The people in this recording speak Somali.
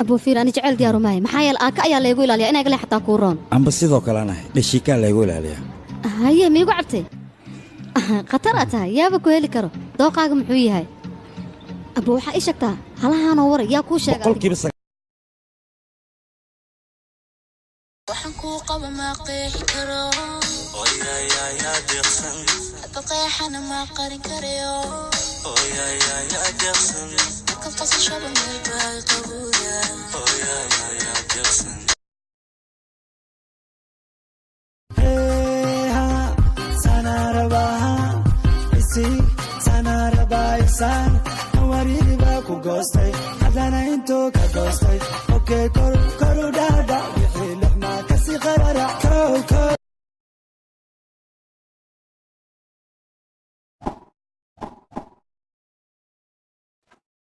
Abuu, fiir, ani jecel diyaaru maahay. Maxaa yeele aaka ayaa laygu ilaaliyaa inay gale xataa kuu roon. Amba sidoo kaleanahay, dhashiikaa laygu ilaaliyaa. Haye, miigu cabtay? Khatar aa tahay, yaaba ku heli karo. Dooqaaga muxuu yahay, abuu? Waxaa ii sheegtaa halahaanoo waray yaa kuu sheega adiga? Boqolkiiba. Waxaan kuu qaba ma qeexi karo, hadda qeexana ma qarin karayo. Markaad qosashaba meel baa qabowda. Ku goostay haddana intuu ka goostay, okay, koru koru dhaadhac.